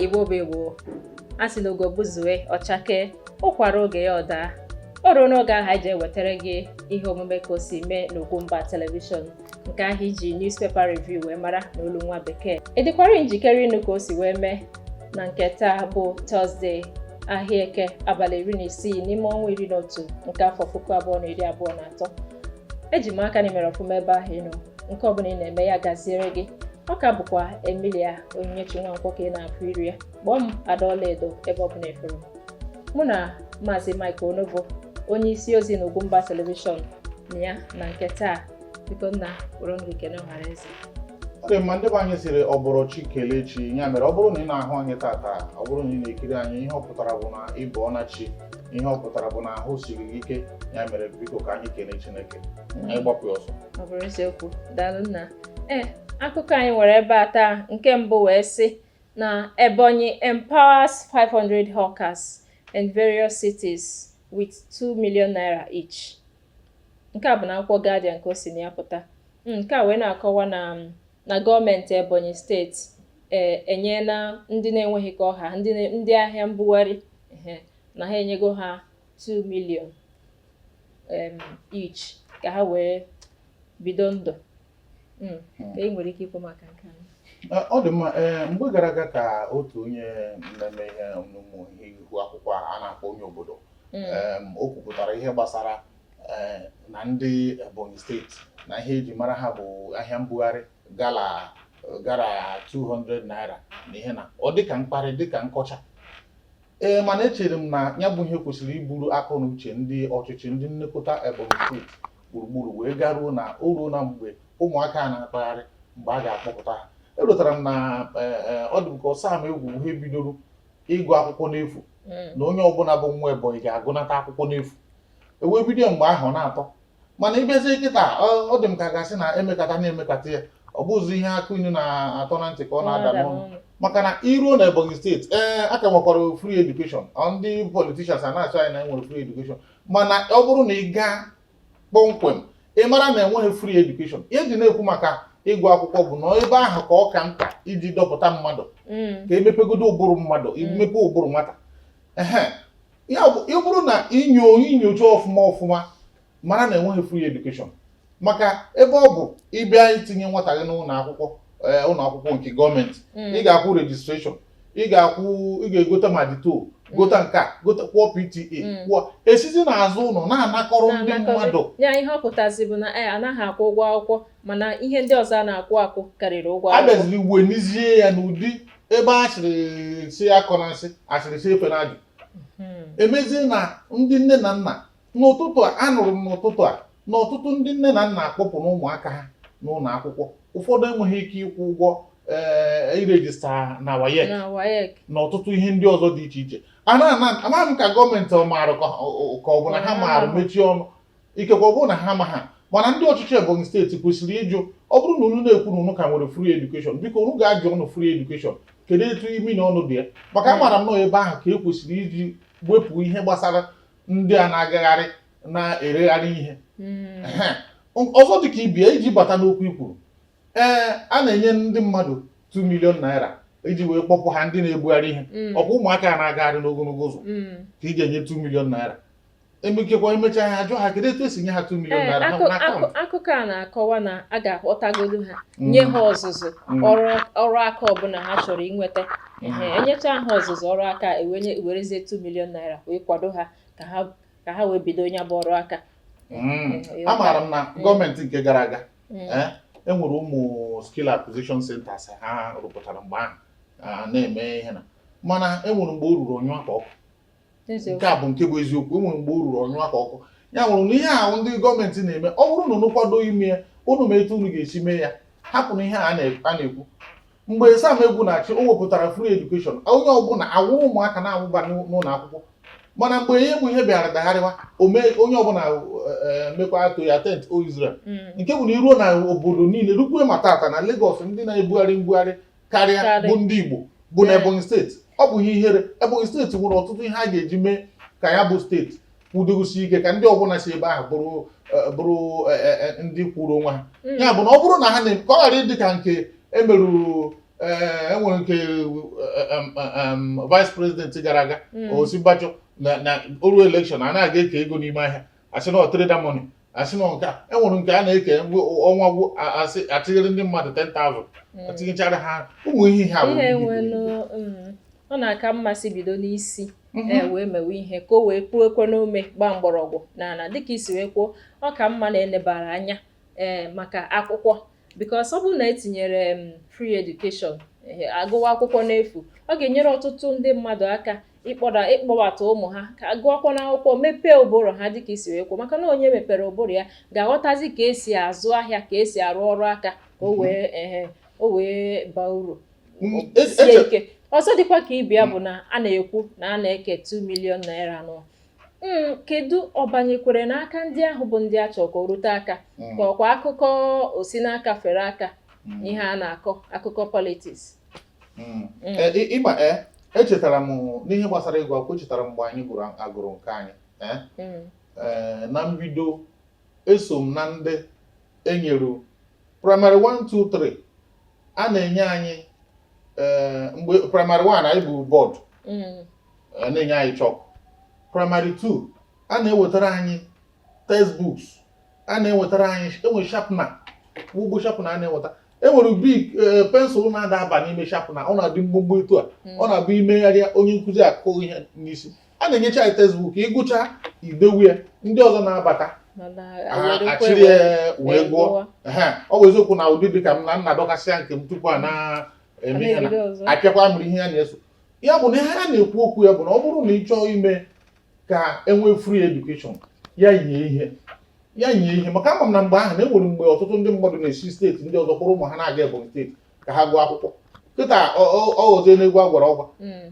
Igbo bụ Igbo. A sị na ugo gbuzue, ọ chakee, ụkwa ruo oge ya ọ daa. O ruo n'oge ahụ anyị ji ewetara gị ihe omume ka o si mee n'Ugwumba telivishọn, nke ahụ e ji newspaper review wee mara n'olu nwa bekee. Ị dịkwara njikere ịnụ ka o si wee mee na nke taa bụ Tọzdee, ahịa Eke, abalị 16 n'ime ọnwa 11 nke afọ 2023? Eji m aka na ị mere ọfụma ebe ahụ ị nọ. Nke ọbụla ị na-eme, ya gaziere gị. Ọ ka bụkwa Emilia Onyinyechi Nwankwọ ka ị na-afụ iru ya. Kpọọ m Ada Ọlaedo ebe ọbụla ị fụrụ m. Mụ na Maazị Mike Onovo, onye isi ozi na Ugwumba telivishọn na ya na nke taa. Biko nna, were ọnụ gị kene ọha na eze. Ọ dị mma. Ndị be anyị sịrị ọ bọrọ chi kelee chi. Ya mere, ọ bụrụ na ị na-ahụ anyị tata, ọ bụrụ na ị na-ekiri anyị, ihe ọ pụtara bụ na ị bọọna chi, ihe ọ pụtara bụ na ahụ siri gị ike. Ya mere, biko, ka anyị kelee Chineke, anyị gbapụ ya ọsọ. Ọ bụrụ eziokwu. Daalụ nna. Ee, akụkọ anyị nwere ebe a taa, nke mbụ wee sị na Ebonyi empowers 500 hawkers in various cities with 2 million naira each. Nke a bụ na akwụkwọ Guardian ka o si na ya pụta. Nke a wee na-akọwa na gọọmenti Ebonyi steeti enyela ndị na-enweghị ka ọha, ndị ahịa mbugharị, na ha enyego ha 2 million each ka ha wee bido ndụ. Ka ị nwere ike ikwu maka nke a? Ọ dị mma. Ee, mgbe gara aga ka otu onye na-eme ihe n'ụmụ ihe ihu akwụkwọ a na-akpọ onye obodo, o kwupụtara ihe gbasara na ndị Ebonyi steeti na ihe eji mara ha bụ ahịa mbugharị, gala gara 200 naira na ihe na ọ dịka mkparị, dịka nkọcha. Ee, mana echere m na ya bụ ihe kwesịrị iburu akọ na uche ndị ọchịchị, ndị nlekọta Ebonyi steeti gburugburu wee garuo na o ruo na mgbe ụmụaka a na-akpagharị, mgbe a ga-akpọpụta ha. Elotara m na ọ dị m ka Sam Egwu ha bidoro ịgụ akwụkwọ n'efu, na onye ọbụla bụ nwa Ebonyi ga-agụnata akwụkwọ n'efu. Ewee bido mgbe ahụ na-atọ, mana ịbịazie kịta, ọ dị m ka gasị na emekata na-emekata ya, ọ bụzi ihe akụ inu na-atọ na ntị ka ọ na-ada n'ọnụ, maka na iruo na Ebonyi steeti, ee, a ka nwekwara free education. Ndị politicians a na-achọ anyị na enwere free education, mana ọ bụrụ na ị gaa kpọmkwem, ị mara na enweghị free education. Ihe eji na-ekwu maka ịgụ akwụkwọ bụ na ebe ahụ ka ọ ka mkpa iji dọpụta mmadụ, ka emepegodo ụbụrụ mmadụ, imepe ụbụrụ nwata. Ehe, ya bụ, ị bụrụ na inyo inyocha ọfụma ọfụma, mara na enweghị free education, maka ebe ọ bụ ịbịa itinye nwata gị n'ụlọ akwụkwọ, ụlọ akwụkwọ nke gọọmenti, ị ga-akwụ registration, ị ga-akwụ, ị ga-egote madito, gota nke a, gote, kwụọ PTA, kwụọ esizi n'azụ ụlọ na-anakọrọ ndị mmadụ. Ya ihe ọ pụtazi bụ na anaghị akwụ ụgwọ akwụkwọ, mana ihe ndị ọzọ a na-akwụ akwụ karịrị ụgwọ akwụkwọ. Abịaziri wenizie ya n'ụdị ebe asịrị si akọ na nsị, asịrị si efe na ajụ. Emezie na ndị nne na nna, n'ụtụtụ a, anụrụ m n'ụtụtụ a na ọtụtụ ndị nne na nna akpọpụrụ ụmụaka ha n'ụlọ akwụkwọ. Ụfọdụ enweghị ike ịkwụ ụgwọ ee iregister na WAEC na WAEC na ọtụtụ ihe ndị ọzọ dị iche iche. A na-ana amaghị m ka gọọmenti ọ maara ka ọ bụ na ha maara mechie ọnụ. Ikekwe ọ bụrụ na ha ama ha, mana ndị ọchịchị Ebonyi steeti kwesịrị ịjụ. Ọ bụrụ na unu na-ekwu na unu ka nwere free education, biko unu ga-ajụ ọnụ free education, kedu etu imi na ọnụ dị ya? Maka amaara m nọọ ebe ahụ ka e kwesịrị iji wepụ ihe gbasara ndị a na-agagharị na-eregharị ihe. Ehe. Ọzọ dị ka ibie iji bata n'okwu i kwuru, ee, a na-enye ndị mmadụ 2 million naira iji wee kpọpụ ha, ndị na-ebugharị ihe. Ọkwa ụmụaka a na-agagharị n'ogologo ụzọ ka ị ga-enye 2 million naira? Emekekwa emechaa ha, jụọ ha kedu etu esi nye ha 2 million naira ha na akaụntụ. Akụkọ a na-akọwa na a ga-akpọtagodu ha, nye ha ọzụzụ ọrụ aka ọbụla ha chọrọ inweta. Ehe, enyecha ha ọzụzụ ọrụ aka, ewenye werezie 2 million naira wee kwado ha ka ha wee bido ya bụ ọrụ aka. Amaara m na gọọmenti nke gara aga, e nwere ụmụ skill acquisition centers ha rụpụtara mgbe ahụ a na-eme ihe na, mana e nwere mgbe o ruru ọnyụ aka ọkụ. Nke a bụ nke bụ eziokwu. E nwere mgbe o ruru ọnyụ aka ọkụ. Ya nwere na ihe ahụ ndị gọọmenti na-eme, ọ bụrụ na unu kwado ime ya, unu ma etu unu ga-esi mee ya. Hapụ na ihe a na-ekwu. Mgbe Sam Egwu na-achị, o wepụtara free education, onye ọbụla awụ ụmụaka na-awụba n'ụlọ akwụkwọ. Mana mgbe ihe bụ ihe bịara dagharịwa, o mee onye ọbụla mekwa to ya tent o Israel, nke bụ na iruo na obodo niile rukwue ma tata na Lagos, ndị na-ebugharị mbugharị karịa Karị. bụ ndị Igbo bụ na Ebonyi steeti. Ọ bụ ihe ihere. Ebonyi steeti nwere ọtụtụ ihe a ga-eji mee ka ya bụ steeti kwudogosi ike, ka ndị ọbụla si ebe ahụ bụrụ ndị kwuru onwe ha. Ya bụ na ọ bụrụ na ha na ka ọ ghara ịdị ka nke emerụrụ. Ee, enwere nke vice president gara aga, Osinbajo, na oru election a na-aga eke ego n'ime ahịa, asị na ọ trader money, asị na nke a. Enwere nke a na-eke mgbe ọnwa gwụ, asị atinyere ndị mmadụ 10,000, atinyechara ha ụmụ ihe ha bụ ihe ihe enwelu. Ọ na-aka mmasị bido n'isi e wee mewe ihe ka o wee puekwe n'ume, gbaa mgbọrọgwụ n'ala, dịka isi wee kwuo. Ọ ka mma na enebara anya ee maka akwụkwọ, because ọ bụrụ na etinyere m free education, agụwa akwụkwọ n'efu, ọ ga-enyere ọtụtụ ndị mmadụ aka ịkpọda ịkpọbata ụmụ ha ka agụọkwa n'akwụkwọ, mepee ụbụrụ ha, dịka isi wee kwuo, maka na onye mepere ụbụrụ ya ga-aghọtazi ka esi azụ ahịa, ka esi arụ ọrụ aka, ka o wee o wee baa uru. Sie ike. Ọzọ dịkwa ka ibe ya bụ na a na-ekwu na a na-eke 2 million naira nọ. Kedu ọ banyekwere n'aka ndị ahụ bụ ndị a chọrọ ka o rute aka, ka ọkwa akụkọ osi n'aka fere aka, ihe a na-akọ, akụkọ politics? Ịma echetara m n'ihe gbasara ịgụ akwụkwọ, echetara m mgbe anyị gụrụ agụrụ nke anyị na mbido, eso m na ndị enyere primary 1, 2, 3. A na-enye anyị mgbe primary 1 anyị bụ board, a na-enye anyị chalk. Primary 2, a na-ewetara anyị textbooks, a na-ewetara anyị, enwere sharpener, ugbo sharpener a na-eweta, enwere big pencil na-ada aba n'ime sharpener, ọ na-adị mgbomgbo etu a, ọ na-abụ imegharịa, onye nkụzi akụ ihe n'isi. A na-enyecha anyị textbook, ịgụcha idewu ya, ndị ọzọ na-abata mana a werekwe achịrị ya wee gụọ. Gụọ. Ehe, ọ bụ eziokwu na ụdị dịka m na nna dọkasịa nke m tupu a na-eme ihe na na-ebido ọzọ. Apịakwa mụrụ ihe ya na-eso ya bụ na ihe a na-ekwu okwu ya bụ na ọ bụrụ na ị chọọ ime ka enwee free education, ya yie ihe, ya yie ihe, maka ama m na mgbe ahụ na enwere mgbe ọtụtụ ndị mmadụ na-esi steeti ndị ọzọ kpọrọ ụmụ ha na-aga Ebonyi Steeti ka ha gụọ akwụkwọ. Kịta ọ ghọzie n'egwu a gwara ọgwa.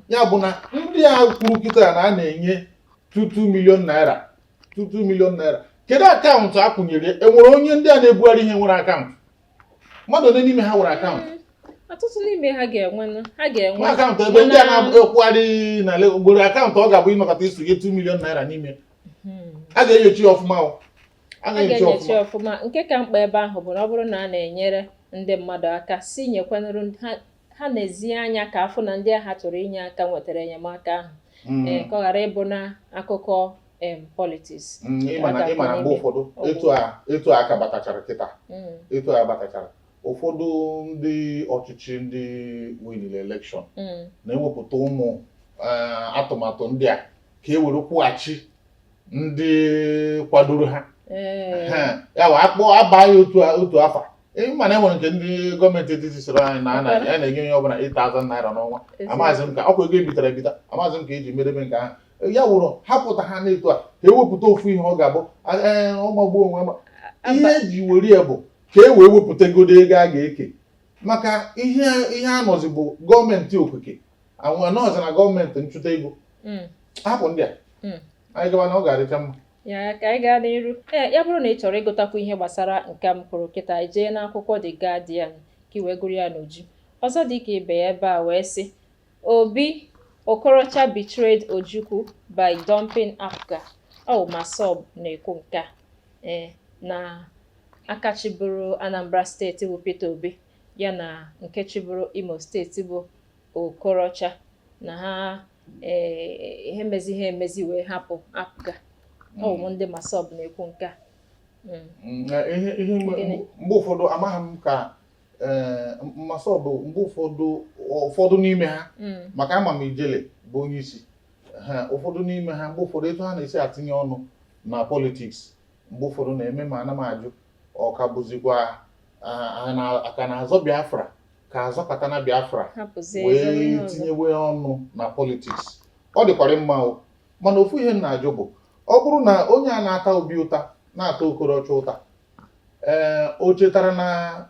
Ya bụ na ndị a kwuru kịta na a na-enye 22 million naira, 22 million naira, kedu akaụntụ a kwụnyere? Enwere onye ndị a na-ebugharị ihe nwere akaụntụ? Mmadụ ole n'ime ha nwere akaụntụ? Ọtụtụ n'ime ha ga-enwe, ha ga-enwe. Nwe akaụntụ ebe ndị a Mana- na-ekwugharị na nwere akaụntụ ọ ga-abụ ịnọkọta isonye 2 million naira n'ime? A ga-enyocha ya ọfụma o. A A ga-enyocha ga-enyocha ọfụma. Ọfụma. Nke ka mkpa ebe ahụ bụ na ọ bụrụ na a na-enyere ndị mmadụ aka, si nyekwanụrụ ha, ha na-ezi anya ka afụ na ndị agha chọrọ inye aka nwetara enyemaka ahụ, ee, ka ọ ghara ịbụ na akụkọ politics. Ịma na mgbe ụfọdụ etu a aka batachara kịta, etu a batachara, ụfọdụ ndị ọchịchị ndị winili election na-ewepụta ụmụ atụmatụ ndị a ka e were kwụghachi ndị kwadoro ha. Ehe, ya bụ akpọ aba ya otu afa. Ịma na enwere nke ndị gọọmenti etiti sịrị anyị na a na-enye onye ọbụla 8000 naira n'ọnwa. Amaghịzị m ka ọkwa ego ebitara ebita, amaghịzị m ka eji merebe nke ahụ. Ya wụrụ hapụta ha na-etu a ka ewepụta ofu ihe ọ ga-abụ ee ọmagbuo onwe ma ihe eji were ya bụ ka e wee wepụta egodo ego a ga-eke maka ihe ihe anọzi bụ gọọmenti okike anọzi na gọọmenti nchụta ego. Hapụ ndị a. Anyị gawa na ọ ga-adịcha mma. Ya ka anyị gaa n'iru. Ee, ya bụrụ na ị chọrọ ịgụtakwu ihe gbasara nke m kwuru kịta, jee n'akwụkwọ The Guardian ka ị wee gụrụ ya n'uju. Ọzọ dị ka ibe ya ebe a wee sị, "Obi, Okorocha betrayed Ojukwu by dumping APGA." Ọ bụ MASSOB na-ekwu nke a, ee, na aka chịbụrụ Anambra Steeti bụ Peter Obi ya na nke chịbụrụ Imo Steeti bụ Okorocha na ha ee ihe mezi ha emezi wee hapụ APGA. Ọ bụ ndị MASSOB na-ekwu nke a. Ihe Gịnị? Mgbe ụfọdụ amaghị m ka ee MASSOB mgbe ụfọdụ, ụfọdụ n'ime ha, maka ama m Ijele bụ onye isi ha, ụfọdụ n'ime ha mgbe ụfọdụ etu ha na-esi atinye ọnụ na politics mgbe ụfọdụ na-eme ma ana m ajụ, ọ ka bụzikwa aka na-azọ Biafra ka azọkọta na Biafra hapụzie zọrọ wee ihe ọzọ. tinyewe ọnụ na politics. Ọ dịkwara mma o, mana ofu ihe m na-ajụ bụ, ọ bụrụ na onye a na-ata Obi ụta, na-ata Okorocha ụta, ee, o chetara na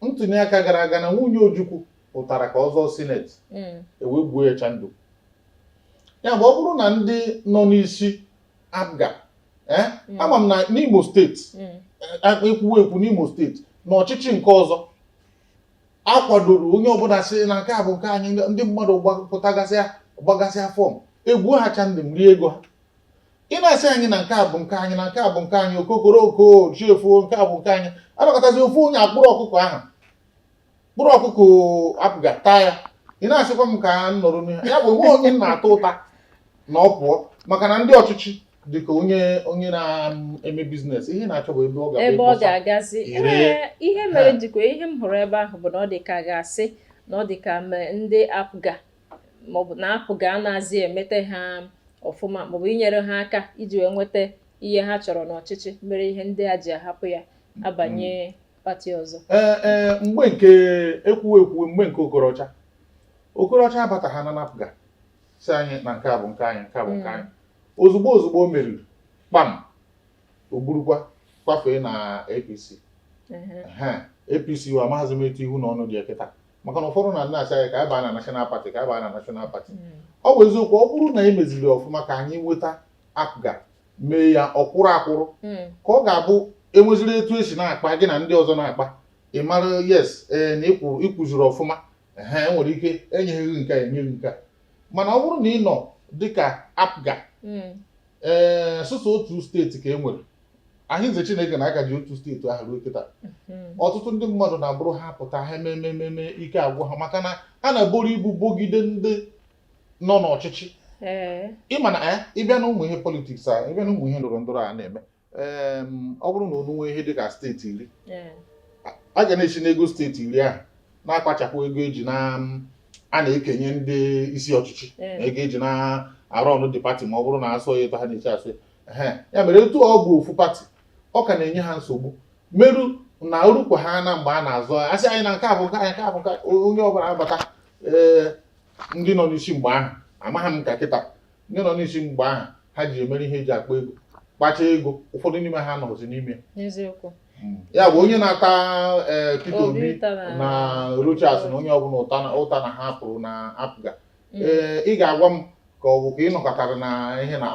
ntụli aka gara aga na nwunye Ojukwu pụtara ka ọ zọọ senate, ewee gbuo ya chandụ. Ya bụ, ọ bụrụ na ndị nọ n'isi APGA, ee, ama m na n'Imo Steeti, ekwuwe ekwu n'Imo Steeti na ọchịchị nke ọzọ akwadoro onye ọbụla sị na nke a bụ nke anyị, ndị mmadụ pụtagasịa gbagasịa form, egwuo ha chandụ, m rie ego ha. Ị na-asị anyị na nke a bụ nke anyị, na nke a bụ nke anyị, okokoro oko chiefuo, nke a bụ nke anyị, anọkọtazi ofu onye akpụrụ ọkụkọ ahụ. Kpụrụ ọkụkọ APGA taa ya. Ị na-asịkwa m ka m nọrọ n'ihe ya bụ nwe onye m na-ata ụta na ọ pụọ, maka na ndị ọchịchị dị ka onye na-eme business, ihe na-achọ bụ ebe ọ ga-abụ ebe ọ ịkpọsa. ga-agazi. Ire. Ee, ihe mere njikwa ihe m hụrụ ebe ahụ bụ na ọ dị ka ga-asị na ọ dị ka ndị APGA maọbụ na APGA anaghịzi emete ha ọfụma maọbụ inyere ha aka iji wee nweta ihe ha chọrọ n'ọchịchị, mere ihe ndị a ji ahapụ ya abanye party ọzọ. Ee, mgbe nke ekwuwe ekwuwe, mgbe nke Okorocha, Okorocha abata ha na APGA si anyị na nke a bụ nke anyị, nke a bụ nke anyị. Ozugbo ozugbo o meriri, kpam, o burukwa kwafee na APC. Ehe, APC wa amaghịzi m etu ihu na ọnụ dị ya kịta, maka na ụfọdụ na na-asị anyị ka anyị baa na National Party, ka anyị baa na National Party. Ọ bụ eziokwu, ọ bụrụ na e meziri ọfụma ka anyị nweta APGA, mee ya ọkwụrụ akwụrụ, ka ọ ga-abụ enweziri etu esi na-akpa gị na ndị ọzọ na-akpa, ị mara, yes, ee, na ịkwụziri ọfụma. Ehe, enwere ike enyeghị gị nke a, enyeghị nke a, mana ọ bụrụ na ị nọ dịka APGA, ee, sụsọ otu steeti ka e nwere. Ahịnze Chineke na aka ji otu steeti ahụ ruo kịta. Ọtụtụ ndị mmadụ na-abụrụ ha pụta, ha ememe ememe, ike agwụ ha, maka na a na-eboro ibu bogide ndị nọ n'ọchịchị. Ịma na ịbịa na ụmụ ihe politics a, ịbịa na ụmụ ihe ndọrọ ndọrọ a na-eme, ọ bụrụ na unu nwee ihe dịka steeti 10, a ga na-esi n'ego steeti 10 ahụ na-akpachapụ ego eji na a na-ekenye ndị isi ọchịchị na ego eji na-arụ ọrụ dị party, ma ọ bụrụ na asụ ya etu ha na-eche asụ ya. Ehe, ya mere etu ọ bụ ofu party, ọ ka na-enye ha nsogbu merụ na orukwa ha na mgbe a na-azọ, asị anyị na nke a bụ nke anyị, nke a bụ nke anyị. Onye ọbụla abata, ee, ndị nọ n'isi mgbe ahụ, amaghị m ka kịta, ndị nọ n'isi mgbe ahụ ha ji emere ihe eji akpa ego, kpacha ego, ụfọdụ n'ime ha nọzi n'ime. Ya bụ onye na-ata, ee, Peter Obi Obi ụta na- na Rochas na onye ọbụla ụta na ha pụrụ na APGA. Ee, ị ga-agwa m ka ọ bụ ka ị nọkọtara na ihe na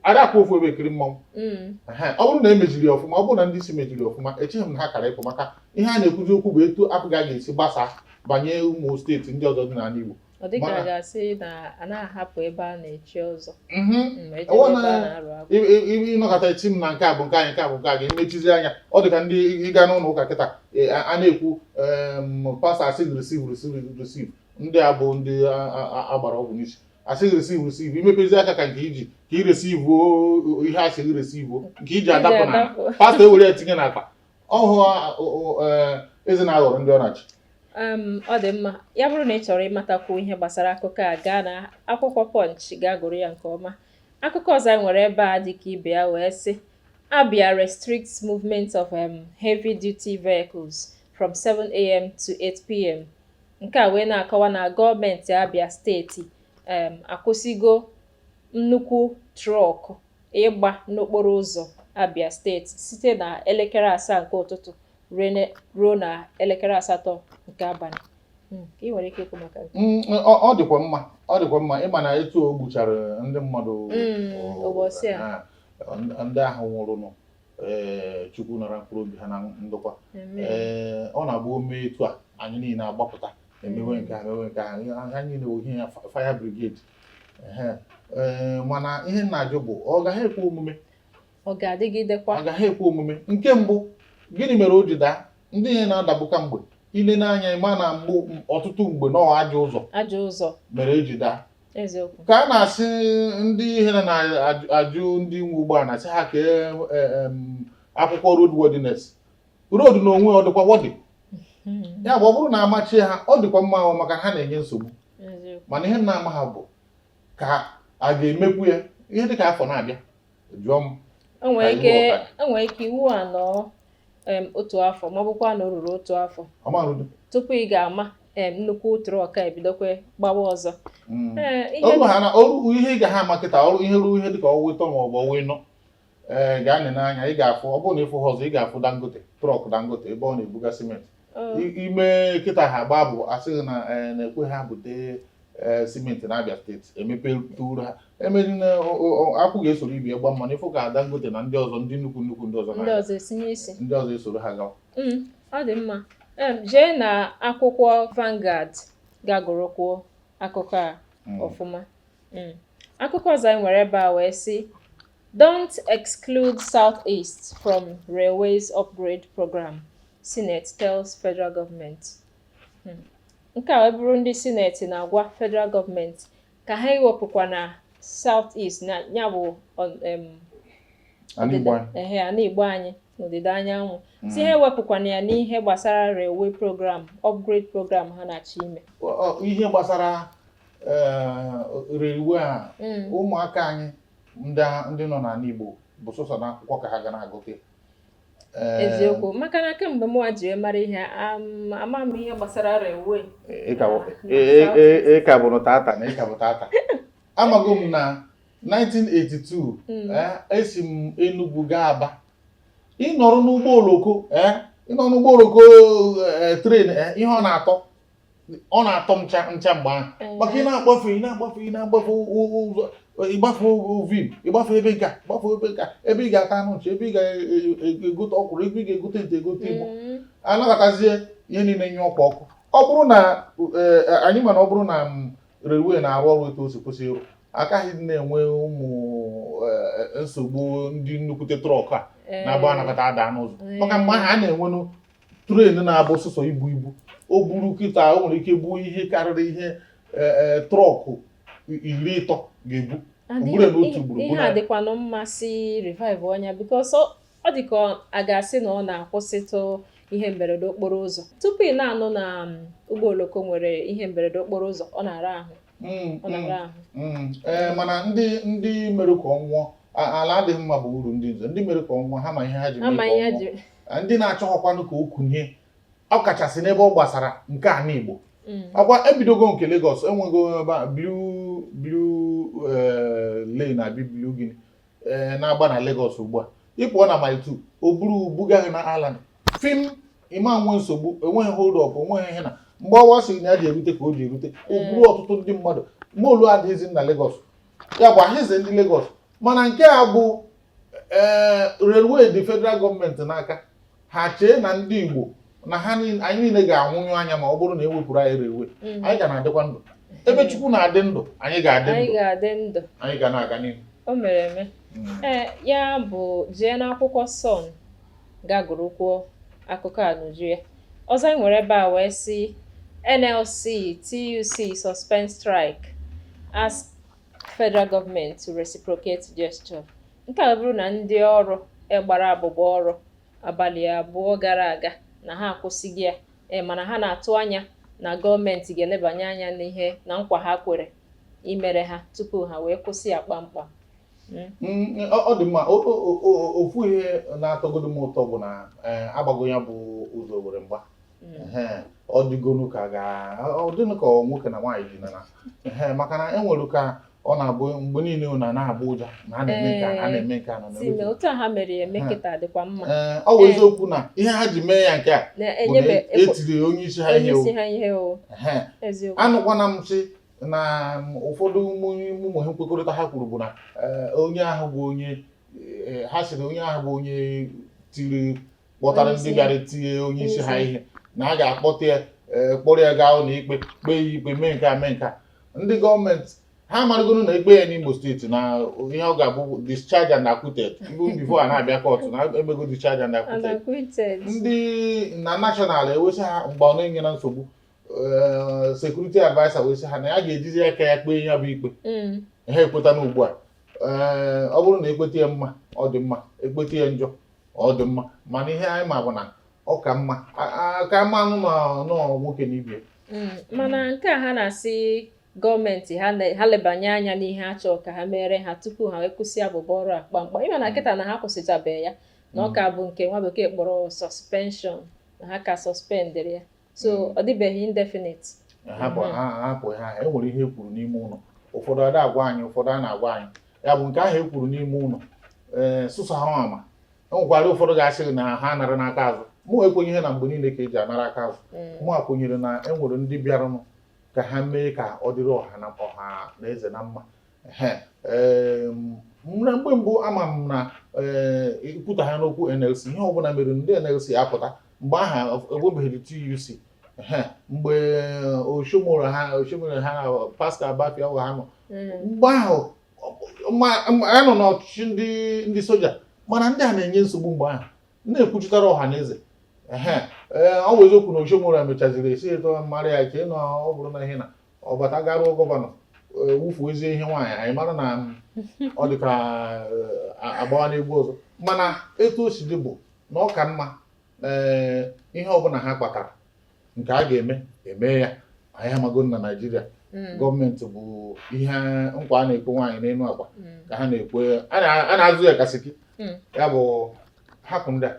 adakwa ofu ebe ekiri mmanwụ. Ehe, ọ bụrụ na emeziri ya ọfụma, ọ bụrụ na ndị isi meziri ọfụma, echeghị m na ha kara ịpụ, maka ihe a na-ekwuzi okwu bụ etu APGA ga-esi gbasaa banye ụmụ steeti ndị ọzọ dị n'ala Igbo. Ọ dịka a Mana- ga-asị na a na-ahapụ ebe a na-echi ọzọ eje Ọwụ ebe a na- na-arụ agwụ. Ịnọkọta eti m na nke a bụ nke anyị, nke a bụ nke a, ga-emechizi anya. Ọ dị ka ndị ịga n'ụlọ ụka kịta, a na-ekwu, pastọ asị gị receive, receive, receive. Ndị a bụ ndị agbara ọgwụ n'isi, asị gị receive, receive, imepezi aka ka nke iji ka ị receive ihe asị gị receive, nke iji adapụ na adapụ. Pastọ ewere ya tinye n'akpa ọhụ eze na-aghọrọ ndị ọ na-achị. Ọ dị mma. Ya bụrụ na ị chọrọ ịmatakwu ihe gbasara akụkọ a, gaa na akwụkwọ Punch gaa gụrụ ya nke ọma. Akụkọ ọzọ anyị nwere ebe a dị ka ibe ya wee sị, Abia restricts movement of heavy duty vehicles from 7 a.m. to 8 p.m. Nke a wee na-akọwa na gọọmenti Abia steeti akwụsịgo nnukwu truck ịgba n'okporo ụzọ Abia steeti site na elekere 7 nke ụtụtụ ruo na elekere 8 nke abalị. Ị nwere ike ikwu maka nke Ọ dịkwa mma, ọ dịkwa mma. Ịma na etu o gbuchara ndị mmadụ ụbọchị a. Ndị ahụ nwụrụnụ, ee, Chukwu nara mkpụrụ obi ha na ndokwa. Amen. Ee, ọ na-abụ ome etu a, anyị niile agbapụta emewe nke a, emewe nke a, ha niile wụ ihe ya fire brigade. Ehe. Ee, mana ihe m na-ajụ bụ, ọ gaghị ekwe omume? Ọ ga-adịgidekwa? Ọ gaghị ekwe omume. Nke mbụ, gịnị mere o ji daa? Ndị ihe na-adabụka mgbe ile n'anya, ịma na mgbe ọtụtụ mgbe nọọ ajọ ụzọ Ajọ ụzọ. mere eji daa. Ka a na-asị ndị ihe na-ajụ ndị nwe ụgbọala, sị ha kee akwụkwọ road worthiness, road na onwe ọ dịkwa worthy. Ya bụ, ọ bụrụ na amachie ha, ọ dịkwa mma ahụ, maka ha na-enye nsogbu. Mana ihe m na-ama ha bụ ka a ga-emekwu ya ihe dịka afọ na-abịa, jụọ m. O nwere Ka ike iwu ọka. O nwere ike iwu a nọọ otu afọ, ma ọ bụkwa na o ruru otu afọ ọmarụdo tupu ị ga-ama, nnukwu truck ebidokwe gbawa ọzọ. Ee, ihe ọrụ ha na ọrụ ihe ị ga ha ama kịta, ọrụ ihe ruo ihe dịka ọnwa 3 ma ọ bụ ọnwa 4, ee, gaa n'anya, ị ga-afụ, ọ bụrụ na ịfụ ha ọzọ, ị ga-afụ Dangote truck, Dangote ebe ọ na-ebuga simenti. Ime kịta ha agba bụ asịghị na na-ekwe ha bute simenti na Abia steeti, emepe turu ha emeri na akwụ ga-esoro ibe ya gba mmanụ. Ịfụ ka Dangote na ndị ọzọ, ndị nnukwu nnukwu ndị ọzọ ndị na-aga. Ọzọ esinye isi. Ndị ọzọ esoro ha gawa. Ọ dị mma. Jee na akwụkwọ Vanguard ga gụrụkwuo akụkọ a ọfụma. Akụkọ ọzọ anyị nwere ebe a wee sị, "Don't exclude Southeast from railways upgrade program, Senate tells federal government." Nke a wee bụrụ ndị sineti na-agwa federal gọọmenti ka ha ewepụkwa na South East na ya bụ Ana Igbo anyị. Ehe, ana Igbo anyị n'ọdịda anyanwụ, si ha ewepụkwana ya n'ihe gbasara railway program, upgrade program ha na-achọ ime. Ihe gbasara railway a, ụmụaka anyị ndị nọ n'ala Igbo bụ sọsọ n'akwụkwọ ka ha ga na-agụte. Eziokwu, maka na kemgbe mụnwa ji wee mara ihe, ama m ihe gbasara railway. Ị ka bụrụ tata na ị ka bụ tata. Amago m na 1982, esi m Enugu gaa Aba. Ịnọrọ n'ụgbọ oloko, ịnọ n'ụgbọ oloko, train, ihe ọ na-atọ ncha ncha mgbe ahụ, maka ị na-agbafe, ị na-agbafe, ị na-agbafe ụzọ, ịgbafe ovim, ịgbafe ebe nka, gbafe ebe nka, ebe ị ga-ata anụ nchi, ebe ị ga-egote ọkwụrụ, ebe ị ga-egote nte, egote igbo, anakọtazie ihe niile nye ọkwa ọkụ. Ọ bụrụ na anyị mana ọ bụrụ na railway na-arụ ọrụ etu o si kwesị ịrụ, agaghị na-enwe ụmụ nsogbu ndị nnukwute truck a na-agba anakọta ada n'ụzọ, maka mgbe ahụ a na-enwenụ train na-abụ sụsọ ibu ibu. O buru kịta, o nwere ike buo ihe karịrị ihe truck 30 ga-ebu. Buru n'otu ugboro. Ihe a dịkwanụ mma si revive ọnya, because ọ dị ka a ga-asị na ọ na-akwụsịtụ ihe mberede okporo ụzọ. Tupu ị na-anụ na ụgbọ oloko nwere ihe mberede okporo ụzọ, ọ na-ara ahụ, ọ na-ara ahụ. Ee, mana ndị mere ka ọ nwụọ, ala adịghị mma bụ uru ndị nze. Ndị mere ka ọ nwụọ, ha ma ihe ha ji mee ka ọ nwụọ. Ndị na-achọghọkwanụ ka o kunye, ọ kachasị n'ebe ọ gbasara nke ala Igbo. Ọkwa ebidogo nke Lagos, enwego ebe a blue lane abi blue gịnị na-agba na Lagos ugbu a. Ị pụọ na Mile 2, o buru buga gị na Island fim, ịma nwe nsogbu, enweghị hold up, enweghị ihe. Na mgbe ọwa sị na ya ji erute ka o ji erute, o buru ọtụtụ ndị mmadụ. Molu adịghịzi na Lagos, ya bụ ahịze ndị Lagos. Mana nke a bụ railway dị federal gọọmenti n'aka. Ha chee na ndị Igbo na ha anyị niile ga-anwụnyụ anya ma ọ bụrụ na ewepụrụ anyị railway. Anyị ga na-adịkwa ndụ. Ebe Chukwu na-adị ndụ, anyị ga-adị Anyị ndụ. ga-adị ndụ. Anyị ga na-aga n'ihu. O mere eme. Ee, ya bụ jee n'akwụkwọ Sun ga gụrụkwuo akụkọ a n'uju ya. Ọzọ anyị nwere ebe a wee sị NLC, TUC suspend strike, ask federal government to reciprocate gesture. Nke a bụrụ na ndị ọrụ gbara abụbọ ọrụ abalị 2 gara aga na ha akwụsịghị ya, ee, mana ha na-atụ anya na gọọmenti ga-elebanye anya n'ihe na nkwa ha kwere imere ha tupu ha wee kwụsị ya kpamkpam. Ọ dị mma. Ofu ihe na-atọgodo m ụtọ bụ na agbago ya bụ ụzọ were mgba. Ọ dịgonu ka ga ọ dịnụ ka nwoke na nwaanyị dị na, maka na enwere ka ọ na-abụ mgbe niile na na-agba ụja na a na-eme nke a, na a na-eme nke a, na na otu a ha mere ya eme kịta dịkwa mma. Ọ bụ eziokwu na ihe ha ji mee ya nke a bụ na etiri onye isi ha ihe. Onye isi ha ihe o. Eziokwu. Anụkwana m sị na ụfọdụ ụmụ ha nkwekọrịta ha kwuru bụ na onye ahụ bụ onye ha sịrị onye ahụ bụ onye tiri kpọtara ndị bịara tinye onye isi ha ihe, na a ga-akpọta ya, kpọrọ ya gaa ụlọ ikpe, kpee ya ikpe, mee nke a, mee nke a. Ndị gọọmenti ha amarụgoro na ikpe ya n'Imo steeti na ihe ọ ga-abụ discharge and acquitted, even before a na-abịa court na emego discharge and acquitted. Ndị na national ewesị ha mgbe ọ na-enye na nsogbu, security adviser wee sị ha na ya ga-ejizi aka ya kpee ya bụ ikpe. Ha ekweta na ugbu a, ọ bụrụ na ekweta ya mma, ọ dị mma; ekweta ya njọ, ọ dị mma. Mana ihe anyị ma bụ na ọ ka mma ka mma anụ nọ nwoke na ibie. Mana nke a ha na-asị gọọmenti ha lebanye anya n'ihe ha chọrọ ka ha mere ha tupu ha wee kwụsị abụbọ ọrụ a kpamkpam, ịma na kịta na ha kwụsịchabeghị ya, na ọ ka bụ nke nwa bekee kpọrọ suspension, na ha ka suspendịrị ya, so ọ dịbeghị indefinite. Hapụ hapụ ha. E nwere ihe e kwuru n'ime ụlọ, ụfọdụ ada agwa anyị, ụfọdụ a na-agwa anyị. Ya bụ nke ahụ e kwuru n'ime ụlọ, ee, sụsọ ha ama. E nwekwara ụfọdụ ga-asị gị na ha nara n'aka azụ. Mụ ekwenye ihe na mgbe niile ka eji anara aka azụ. Mụ akwenyere na e nwere ndị bịaranụ ka ha mee ka ọ dịrị ọha na ọha na eze na mma. Ehe, na mgbe mbụ ama m na ee, ikwuta ha n'okwu NLC, ihe ọbụla mere ndị NLC apụta mgbe aha egwebeghị TUC. Ehe, mgbe Oshiomhole ha, Pascal Bafia ha nọ mgbe ahụ, a nọ n'ọchịchị ndị soja, mana ndị a na-enye nsogbu mgbe ahụ na-ekwuchitara ọha na eze. Ehe, ee, ọ bụ eziokwu na Oshiomhole mechaziri esi eto mara ya chee na ọ bụrụ na ihe na ọ bata garuo gọvanọ, wufuezie ihe nwaanyị, anyị mara na ọ dị ka agbawa n'egwu ọzọ. Mana etu o si dị bụ na ọ ka mma, ee, ihe ọbụla ha kpatara nke a ga-eme, eme ya. Anyị amago na Naịjirịa gọọmenti bụ ihe nkwa a na-ekwe nwaanyị n'elu akwa ka ha na-ekwe, a na-azụ ya kasiki. Ya bụ, hapụ ndị a.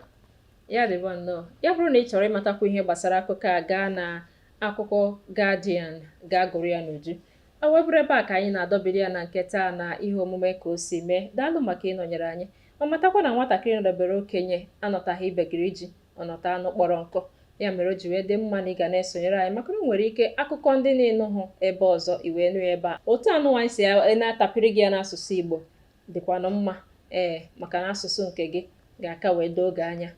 Ya dịbọ nnọọ. Ya bụrụ na ị chọrọ ịmatakwu ihe gbasara akụkọ a, gaa na akụkọ Guardian, gaa gụrụ ya n'uju. Ọ wee bụrụ ebe a ka anyị na-adọbiri ya na nke taa na ihe omume Ka O Si Mee. Daalụ maka ịnọnyere anyị, ma matakwa na nwatakịrị nọdebere okenye anọtaghị ibegiri ji, ọnọta anụ kpọrọ nkụ. Ya mere o ji wee dị mma na ị ga na-esonyere anyị, maka na o nwere ike akụkọ ndị na-ịnụ hụ ebe ọzọ, i wee nụ ya ebe a. Otu anụ anyị si na-atapịrị gị ya n'asụsụ Igbo dịkwanụ mma, ee, maka na asụsụ nke gị ga-aka wee doo gị anya.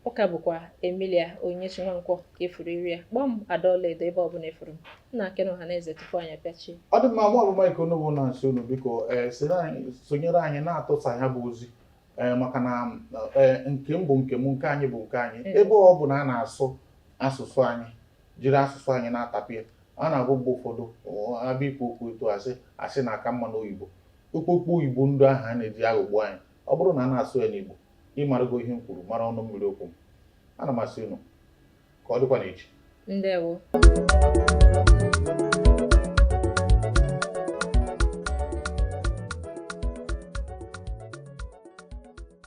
Ụka bụkwa Emilia Onyinyechi Nwankwọ ka efuru iri ya. Kpọọ m Adaọlaedo ebe ọbụla efuru m. Nna akene ọha na eze tupu anyị apịachie. Ọ dị mma. Mụ bụ Mike Onugbu na nso unu. Biko, ee, sonyere anyị na-atụsa ya bụ ozi, ee, maka na, ee, nke m bụ nke m, nke anyị bụ nke anyị. Ebe ọ bụ na a na-asụ asụsụ anyị, jiri asụsụ anyị na-atapịa, a na-abụ mgbe ụfọdụ abịa ikwu okwu etu asị asị na-aka mma n'oyibo, okpokpo oyibo ndị ahụ a na-eji aghọgbu anyị. Ọ bụrụ na a na-asụ ya n'Igbo, ịmarago ihe m kwuru, mara ọnụ mmiri okwu m. Ana m asị unu ka ọ dịkwa n'echi. Ndewo.